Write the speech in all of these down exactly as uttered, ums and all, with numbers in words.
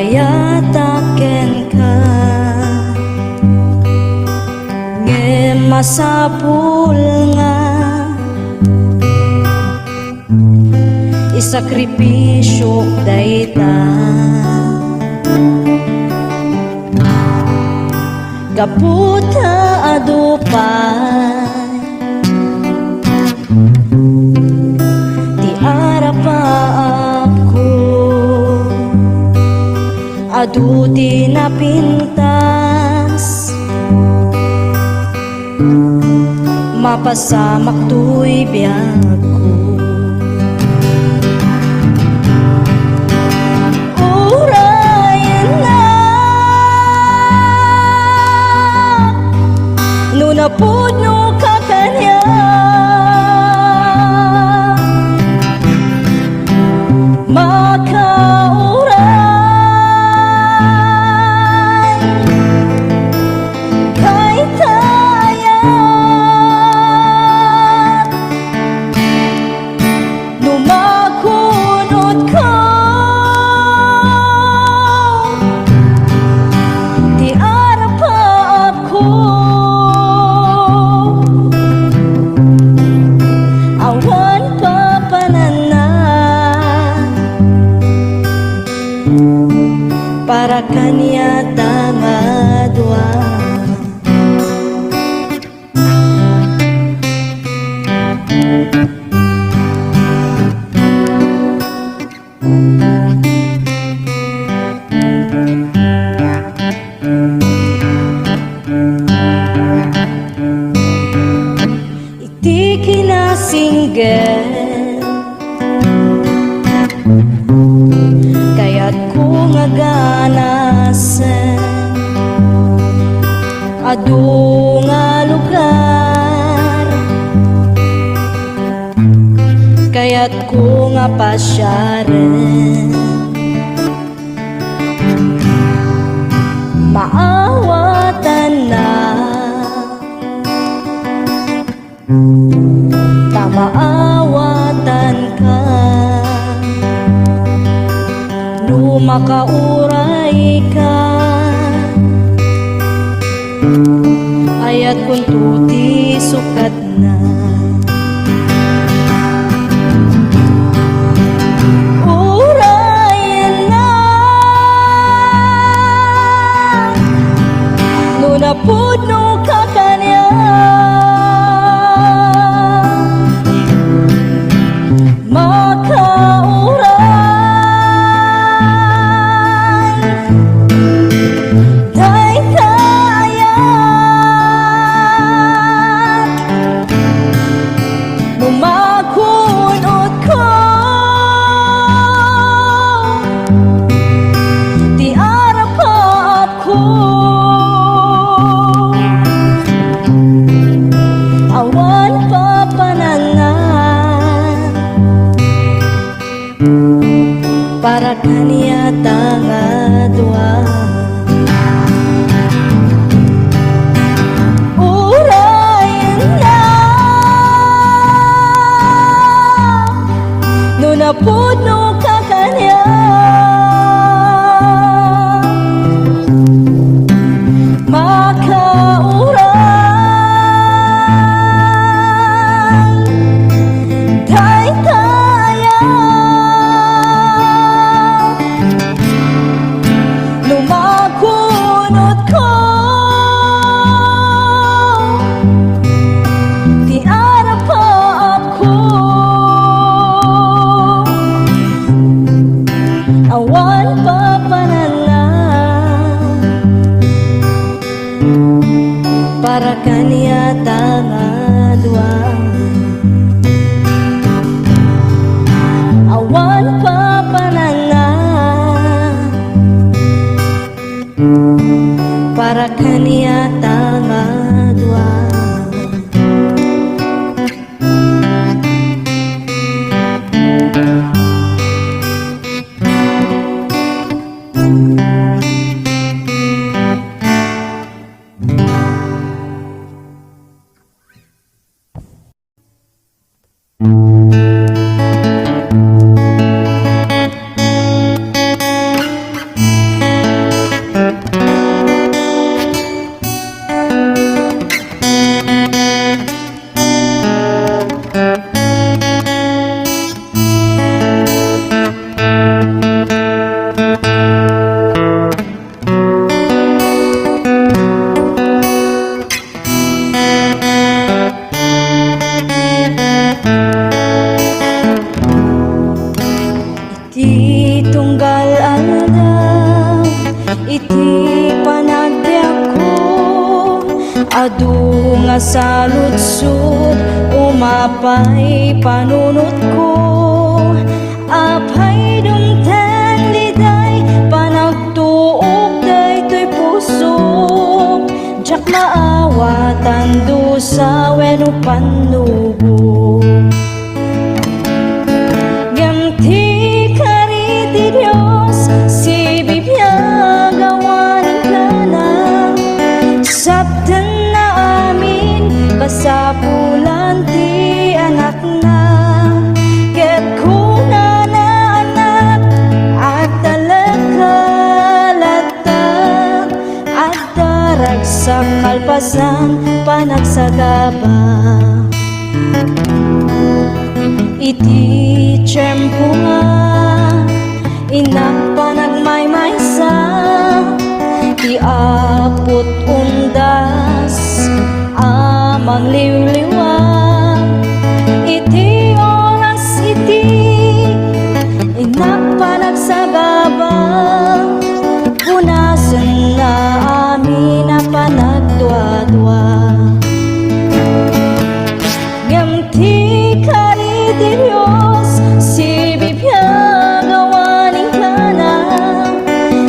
Ayatak kenka, ngem masapul nga isakripisiok dayta. Gapu ta adu pay ti arapaapko, adu ti napintas, mapasamak toy biagko. Uray na no napudno ka kaniak, makauray dayta ayat. No makunot ka, ti arapaapko, awan papananna, para kaniata nga dua. Iti kinasingget, kayatko nga ganasen. Adu nga lugar, kayatko nga pasiaren. Maawatanna ta maawatanka no makaurayka. Ayatkonto ti sukatna. Uray na no napudno ka kaniak, makauray dayta ayat. No makunot ka, ti arapaapko, awan papananna, para kaniata nga dua. Uray na no napudno ka kaniak, makauray dayta ayat. No makunot ka, ti arapaapko, awan papananna, para kaniata nga dua. Awan papananna, para kaniata nga dua. Saludsod, umapay panunotko. Apay, dumteng diay panagtuok daytoy pusok. Diak maawatan dusa wenno pannubo. Ngem ti kari ti Dios, sibibiag awan inkana. Sabtenna amin kasapulan ti anakna. Ket kunana, anak, agtalekka latta, agdaragsak kalpasan panagsagaba. Iti tiempo nga innak panagmaymaysa, ti apot undas a mangliwliwa. Iti oras iti innak panagsagaba, punasenna amin a panagduadua. Ngem ti kari ti Dios, sibibiag awan inkana.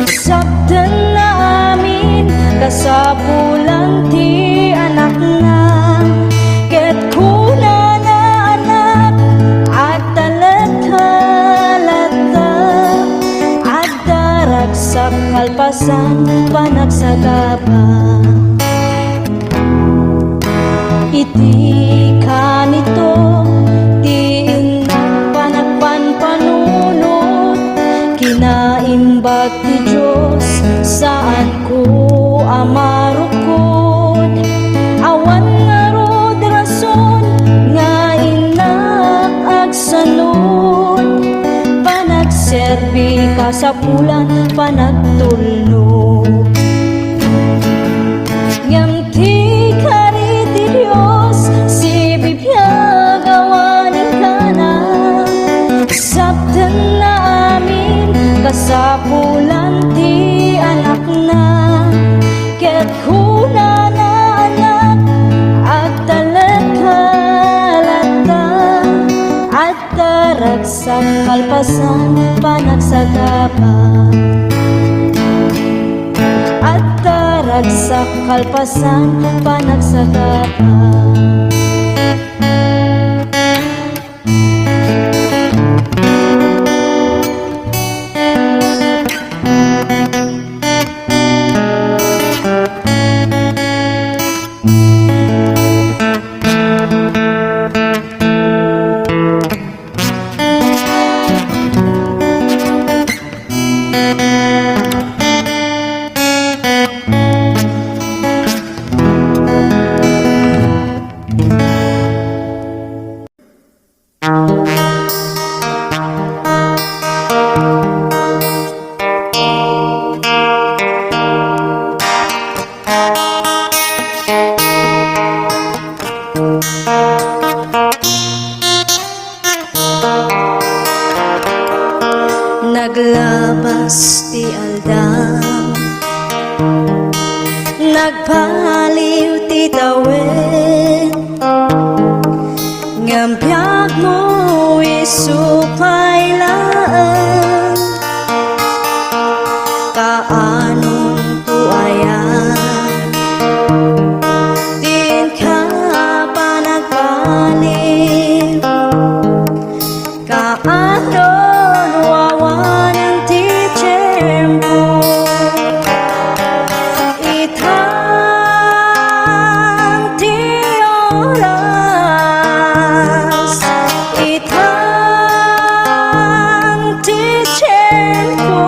Sabtenna amin kasapulan ti anakna. Ket kunana, anak, agtalekka latta, agdaragsak kalpasan panagsagaba. Iti kanito ti innak panagpanpanunot, kinaimbag ti Dios, saanko a marukod. Awan ngarud rason nga innak agsanud, panagserbi, kasapulan, panagtulnog. Ngem ti kari ti Dios, sibibiag awan inkana. Sabtenna amin kasapulan ti anakna. Ket kunana, anak, agtalekka latta, agdaragsak kalpasan panagsagaba. Agdaragsak kalpasan panagsagaba. Naglabas ti aldaw, nagpaliw ti tawen, ngem biagmo isu pay laeng. Kaanonto aya ti inka panagpaliw? Kaano no awanen ti tiempo? Itan ti oras, itan ti tiempo,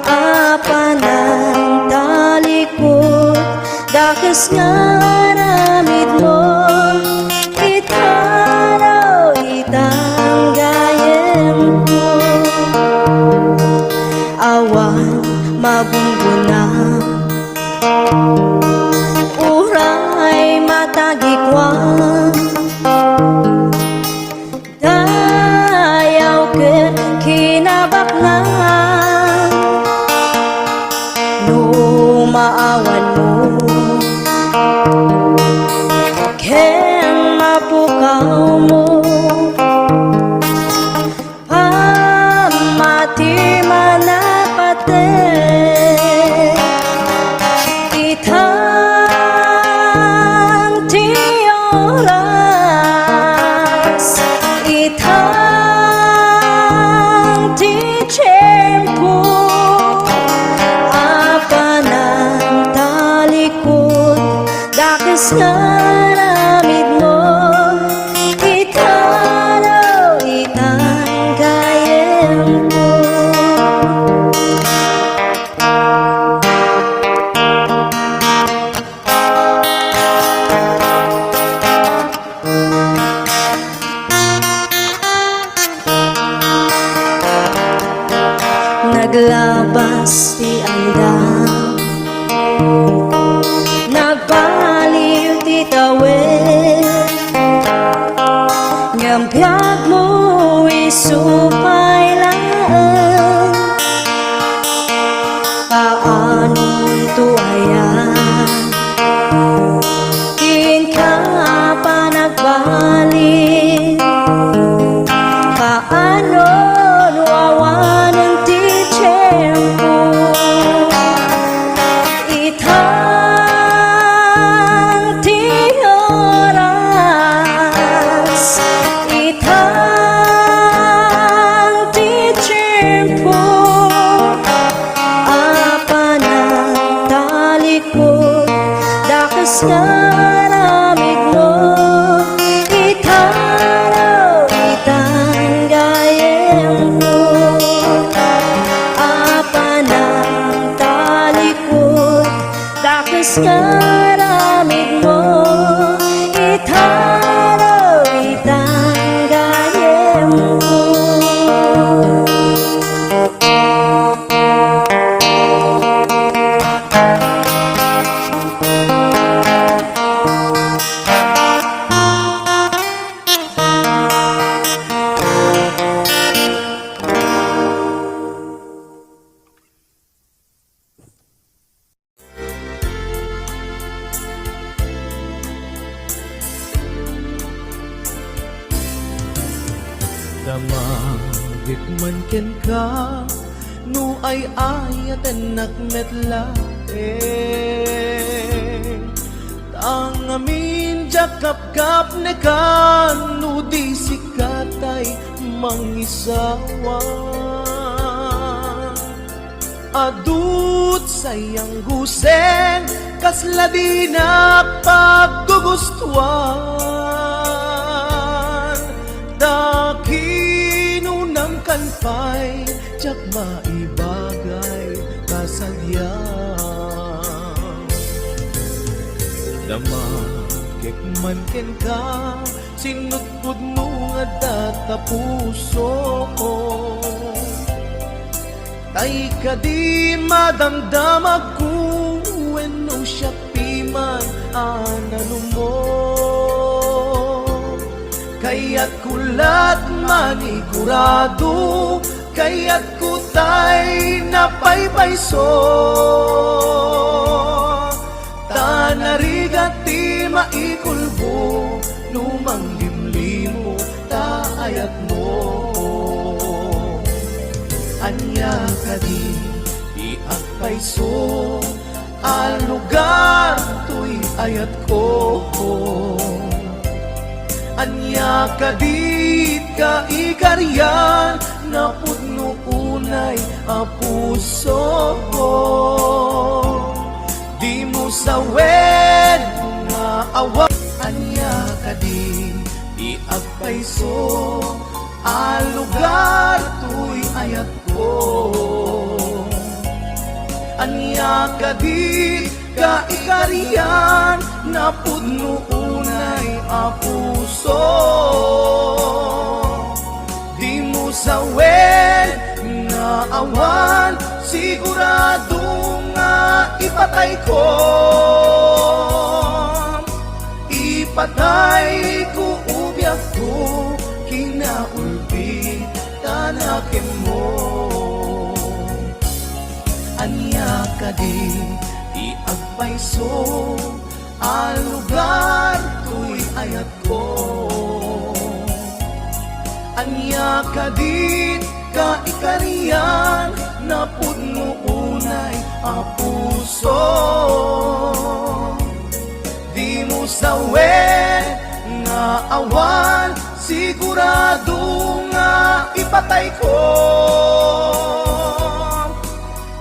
a panagtalikod, dakes nga aramidmo, itano itang gayemko. Awan magunggona, uray matagikuan. Dayaw ket kinabaknang no maawanmo. Itang ti oras, itang ti tiempo, apanan talikod, dakes nga aramidmo, itano itang gayyemko. Naglabas ti aldaw, nagbaliw ti tawen, ngem biagmo isu pay laeng. Paanonto aya kenka a panagbaliw? Paano no awanen ti tiempo? Itang ti oras, itang ti tiempo, apanan talikod, dakes nga aramidmo, itano itang gayyemko, apanan talikod, dakes nga aramidmo, itano itang gayyemko. Damagek man kenka no ay-ayatennak met laeng. Ta ngamin diak gapgapneka no di sika tay mangisawa. Adu ti sayanggusen, kasla dinak paggugustuan. Ta kinunam kan pay, diak maibagay kasadian. Damagek man kenka, sinutpotmo nga adda ta puso. Tay kadi madamdamagko wenno siak piman a nanumo. Kayatko lat manigurado, kayatko tay napaypayso. Ta narigat ti maikulbo no manglimlimo ta ayatmo. Ania kadi ti agpayso a lugar toy ayatko? Ania kadi ti kaikarian napudno unay a puso? Dimo sawen nga awan. Ania kadi ti agpayso a lugar toy ayatko? Ania kadi kaikarian napudno unay a puso? Dimo sawen nga awan sigurado nga ipatayko. Ipatayko o biagko, kinaulpitan a kenmo. Ania kadi ti agpayso a lugar toy ayatko? Ania kadi ti kaikarian napudno Unay a puso, dimo sawen nga awan sigurado nga ipatayko.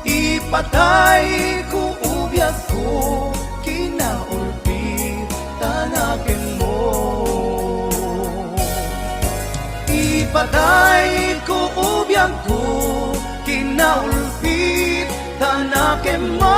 Ipatayko, ubiagko, kinaulpit ta nakenmo. Ipatayko, ubiagko, kinaulpit ta nakenmo.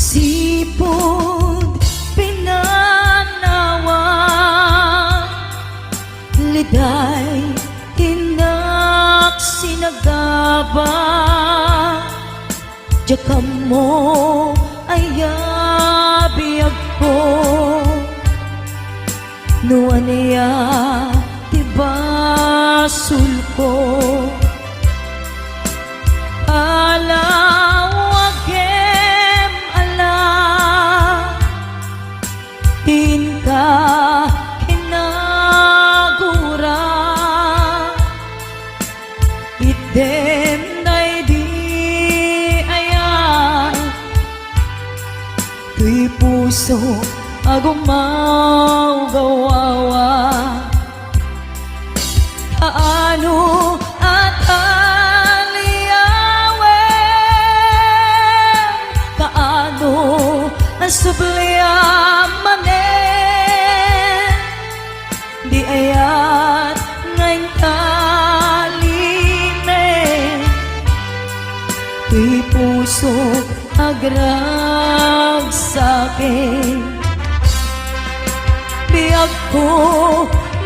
Sipud pinanawa, liday, tindak sinagaba. Diak ammo aya biagko, no ania ti basolko. Palawagem ala, ti inka kinagura. Itdem daydi ayat, toy puso a gumawgawawa. Kaano a taliawen, kaano a subliam manen, di ayat nga intalime, ti pusok agragsaken. Biagko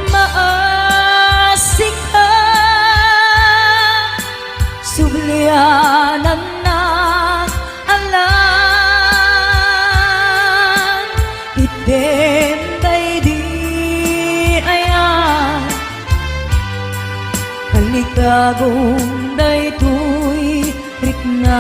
maasika, sublianannak alan. Itdem daydi ayat, kalikagom daytoy rikna.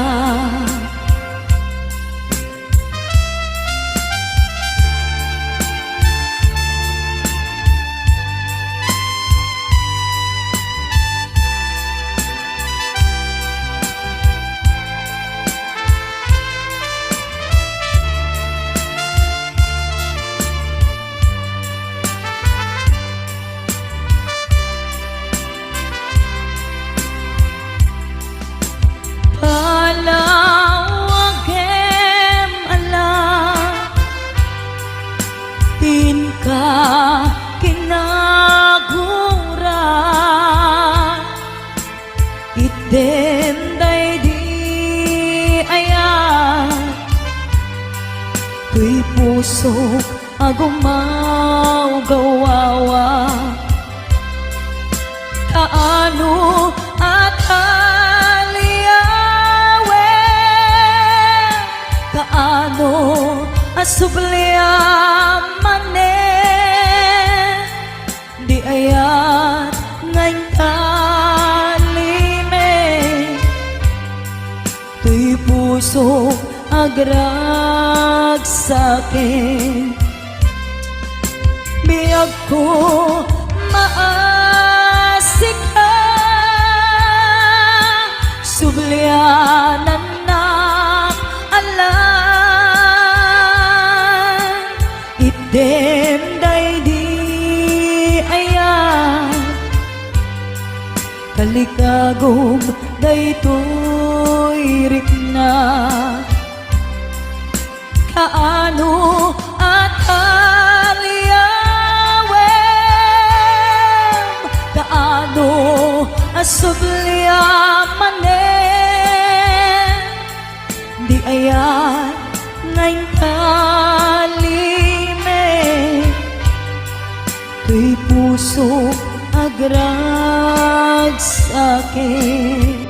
Palawagem ala, ti inka kinagura. Itdem daydi ayat, toy pusok a gumawgawawa. Kaano a taliawen, kaano a subliam manen, di ayat nga intalime, toy pusok agragsaken. Biagko maasika, sublianannak alan. Itdem daydi ayat, kalikagom daytoy rikna. Kaano a taliawem, kaano a subliam manen, di ayat nga intalime, toy Puso agragsakit.